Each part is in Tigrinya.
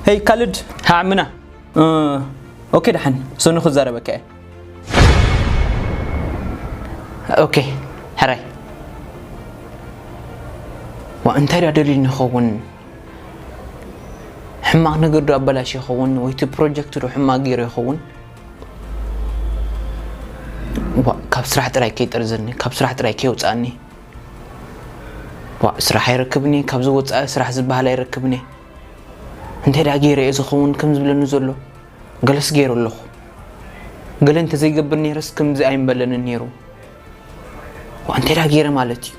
ሄይ ካልድ፣ ሃ ዓምና። እ፣ ኦኬ፣ ደሓን፣ ሰኑ ክዛረበካ እየ። ኦኬ፣ ሕራይ። ዋ፣ እንታይ ዳ ደልዩ ንኸውን? ሕማቕ ነገር ዶ ኣበላሽ ይኸውን? ወይ እቲ ፕሮጀክት ዶ ሕማቕ ገይሩ ይኸውን? ዋ፣ ካብ ስራሕ ጥራይ ከይጠርዘኒ፣ ካብ ስራሕ ጥራይ ከይውፅኣኒ። ዋ፣ ስራሕ ኣይረክብኒ፣ ካብዚ ወፃኢ ስራሕ ዝበሃል ኣይረክብኒ። እንታይ ዳ ገይረ እየ ዝኸውን ከም ዝብለኒ ዘሎ? ገለስ ገይረ ኣለኹ። ገለ እንተዘይገብር ነይረስ ከምዚ ኣይምበለንን ነይሩ። ዋ፣ እንታይ ዳ ገይረ ማለት እዩ?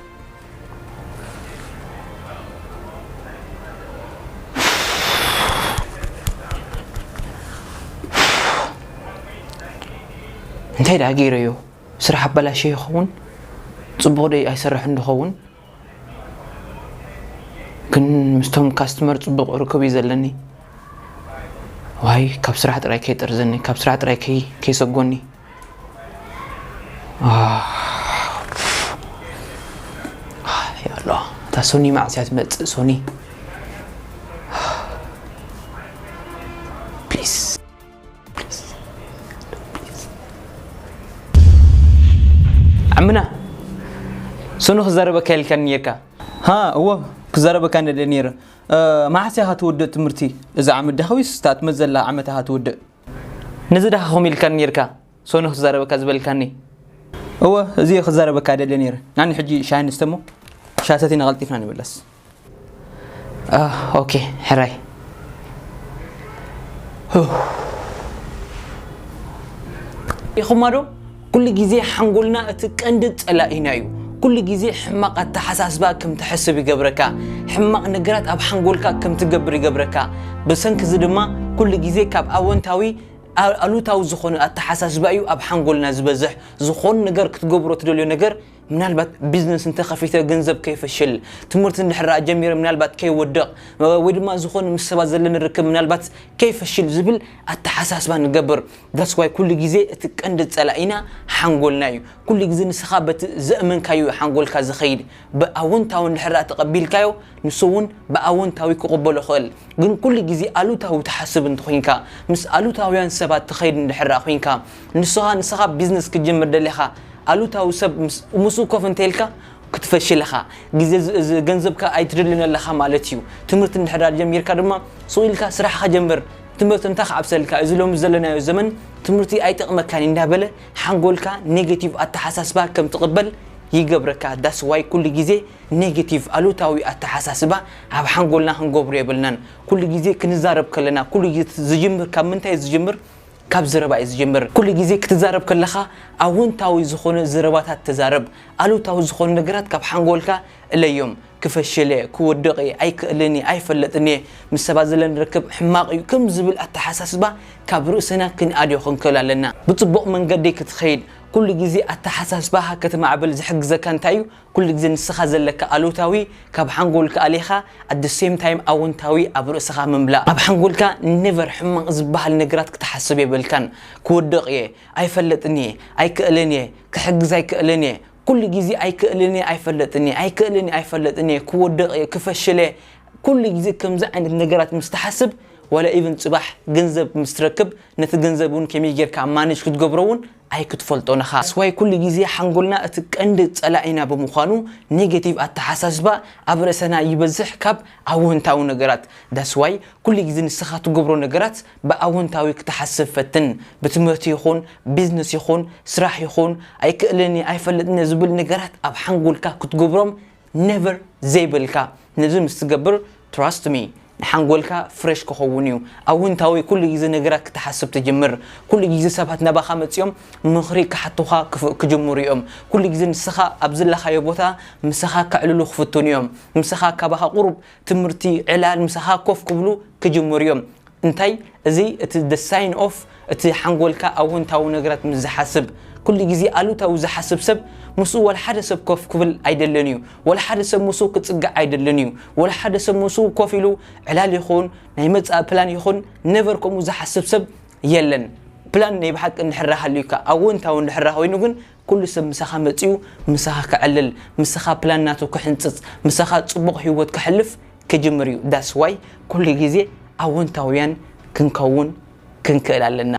እንታይ ዳ ገይረዮ? ስራሕ ኣበላሸ ይኸውን? ጽቡቕ ዶ ኣይሰርሕን ዝኸውን? ግን ምስቶም ካስተመር ጽቡቕ ርክብ እዩ ዘለኒ። ዋይ፣ ካብ ስራሕ ጥራይ ከይጠርዘኒ፣ ካብ ስራሕ ጥራይ ከይ-፣ ከይሰጎኒ። ኣህ፣ ኣህ፣ ያ ኣላህ፣ እታ ሶኒ መዓስ እያ ትመጽእ? ሶኒ፣ ፕሊዝ። ዓምና፣ ሶኑ ክዛረበካ ኢልካኒ ነይርካ። ሃ፣ እወ፣ ክዛረበካ ነደ ነይረ። እ፣ መዓስ ኢኻ ትወድእ ትምህርቲ? እዚ ዓመት ዳኻ ወይስ እታ ትመጽእ ዘላ ዓመት ኢኻ ትወድእ? ነዚ ዳኻ ከምኡ ኢልካኒ ነይርካ፣ ሶኑ ክዛረበካ ዝበልካኒ። እወ፣ እዚ እየ ክዛረበካ ደልየ ነይረ። ናኒ ሕጂ ሻሂ ንስተ እሞ፣ ሻሂ ሰቲና ቀልጢፍና ንመለስ። አ፣ ኦኬ፣ ሕራይ። ኢኹማ ዶ? ኩሉ ግዜ ሓንጎልና እቲ ቀንዲ ጸላኢና እዩ። ኩሉ ግዜ ሕማቕ ኣተሓሳስባ ከም ትሕስብ ይገብረካ። ሕማቕ ነገራት ኣብ ሓንጎልካ ከም ትገብር ይገብረካ። ብሰንኪ እዚ ድማ ኩሉ ግዜ ካብ ኣወንታዊ ኣ-፣ ኣሉታዊ ዝኾነ ኣተሓሳስባ እዩ ኣብ ሓንጎልና ዝበዝሕ። ዝኾነ ነገር ክትገብሮ ትደልዮ ነገር፣ ምናልባት ቢዝነስ እንተኸፊተ ገንዘብ ከይፈሽል፣ ትምህርቲ እንድሕር ደኣ ጀሚረ ምናልባት ከይወድቕ፣ ወይ ድማ ዝኾነ ምስ ሰባት ዘለኒ ርክብ ምናልባት ከይፈሽል ዝብል ኣተሓሳስባ ንገብር። That's why ኩሉ ግዜ እቲ ቀንዲ ጸላኢና ሓንጎልና እዩ። ኩሉ ግዜ ንስኻ በቲ ዘእመንካዮ ሓንጎልካ ዝኸይድ፣ ብኣወንታዊ እንድሕር ደኣ ተቐቢልካዮ፣ ንሱ እውን ብኣወንታዊ ክቕበሎ ይኽእል። ግን ኩሉ ግዜ ኣሉታዊ ትሓስብ እንተኾይንካ፣ ምስ ኣሉታውያን ሰባት ትኸይድ እንድሕር ደኣ ኮይንካ፣ ንስኻ፣ ንስኻ ቢዝነስ ክትጅምር ደሊኻ፣ ኣሉታዊ ሰብ ምስ-፣ ምስኡ ኮፍ እንተኢልካ ክትፈሽል ኢኻ። ግዜ ዝ-፣ ዝ-፣ ገንዘብካ ኣይትደልን ኣለኻ ማለት እዩ። ትምህርቲ እንድሕር ደኣ ጀሚርካ ድማ ሱቕ ኢልካ ስራሕኻ ጀምር። ትምህርቲ እንታይ ክዓብሰልካ? እዚ ሎሚ ዘለናዮ ዘመን ትምህርቲ ኣይጠቕመካን እንዳበለ ሓንጎልካ ኔጌቲቭ ኣተሓሳስባ ከም ትቕበል ይገብረካ። That's why ኩሉ ግዜ ኔጌቲቭ፣ ኣሉታዊ ኣተሓሳስባ ኣብ ሓንጎልና ክንገብሮ የብልናን። ኩሉ ግዜ ክንዛረብ ከለና፣ ኩሉ ግዜ ዝጅምር፣ ካብ ምንታይ ዝጅምር? ካብ ዘረባ እዩ ዝጅምር። ኩሉ ግዜ ክትዛረብ ከለኻ ኣወንታዊ ዝኾነ ዘረባታት ተዛረብ። ኣሉታዊ ዝኾኑ ነገራት ካብ ሓንጎልካ እለዮም። ክፈሽል እየ፣ ክወድቕ እየ፣ ኣይክእልን እየ፣ ኣይፈለጥን እየ፣ ምስ ሰባት ዘለኒ ርክብ ሕማቕ እዩ፣ ከም ዝብል ኣተሓሳስባ ካብ ርእስና ክንኣድዮ ክንክእል ኣለና። ብጽቡቕ መንገዲ ክትኸይድ፣ ኩሉ ግዜ ኣተሓሳስባኻ ከተማዕብል ዝሕግዘካ እንታይ እዩ? ኩሉ ግዜ ንስኻ ዘለካ ኣሉታዊ ካብ ሓንጎልካ ኣሊኻ፣ at the same time ኣወንታዊ ኣብ ርእስኻ ምምላእ። ኣብ ሓንጎልካ ኔቨር ሕማቕ ዝበሃል ነገራት ክትሓስብ የብልካን። ክወድቕ እየ፣ ኣይፈለጥን እየ፣ ኣይክእልን እየ፣ ክሕግዝ ኣይክእልን እየ፣ ኩሉ ግዜ ኣይክእልን እየ፣ ኣይፈለጥን እየ፣ ኣይክእልን እየ፣ ኣይፈለጥን እየ፣ ክወድቕ እየ፣ ክፈሽል እየ፣ ኩሉ ግዜ ከምዚ ዓይነት ነገራት ምስ ትሓስብ፣ ዋላ ኢቭን ጽባሕ ገንዘብ ምስ ትረክብ፣ ነቲ ገንዘብ እውን ከመይ ጌርካ ማኔጅ ክትገብሮ እውን ኣይክትፈልጦን ኢኻ። That's why ኩሉ ግዜ ሓንጎልና እቲ ቀንዲ ጸላኢና ብምዃኑ፣ ኔጌቲቭ ኣተሓሳስባ ኣብ ርእሰና ይበዝሕ ካብ ኣወንታዊ ነገራት። That's why ኩሉ ግዜ ንስኻ ትገብሮ ነገራት ብኣወንታዊ ክትሓስብ ፈትን። ብትምህርቲ ይኹን፣ ቢዝነስ ይኹን፣ ስራሕ ይኹን፣ ኣይክእልን እየ፣ ኣይፈልጥን እየ ዝብል ነገራት ኣብ ሓንጎልካ ክትገብሮም ኔቨር ዘይብልካ። ነዚ ምስ ትገብር፣ ትራስት ሚ፣ ንሓንጎልካ ፍሬሽ ክኸውን እዩ። ኣወንታዊ ኩሉ ግዜ ነገራት ክትሓስብ ትጅምር። ኩሉ ግዜ ሰባት ናባኻ መጺኦም ምኽሪ ክሓቱኻ ክፍ-፣ ክጅምሩ እዮም። ኩሉ ግዜ ንስኻ ኣብ ዘለኻዮ ቦታ ምሳኻ ከዕልሉ ክፍትኑ እዮም። ምሳኻ ካባኻ ቁሩብ ትምህርቲ፣ ዕላል ምሳኻ ኮፍ ክብሉ ክጅምሩ እዮም። እንታይ? እዚ እቲ the sign of እቲ ሓንጎልካ ኣወንታዊ ነገራት ምስ ዝሓስብ። ኩሉ ግዜ ኣሉታዊ ዝሓስብ ሰብ ምስኡ ወላ ሓደ ሰብ ኮፍ ክብል ኣይደልን እዩ። ወላ ሓደ ሰብ ምስኡ ክጽጋዕ ኣይደልን እዩ። ወላ ሓደ ሰብ ምስኡ ኮፍ ኢሉ ዕላል ይኹን ናይ መጻኢ ፕላን ይኹን ኔቨር ከምኡ ዝሓስብ ሰብ የለን። ፕላን ናይ ብሓቂ እንድሕር ሃልዩካ፣ ኣወንታዊ እንድሕር ኮይኑ ግን ኩሉ ሰብ ምሳኻ መጺኡ ምሳኻ ክዕልል፣ ምሳኻ ፕላን ናቱ ክሕንጽጽ፣ ምሳኻ ጽቡቕ ህይወት ክሕልፍ ክጅምር እዩ። That's why ኩሉ ግዜ ኣወንታውያን ክንከውን ክንክእል ኣለና።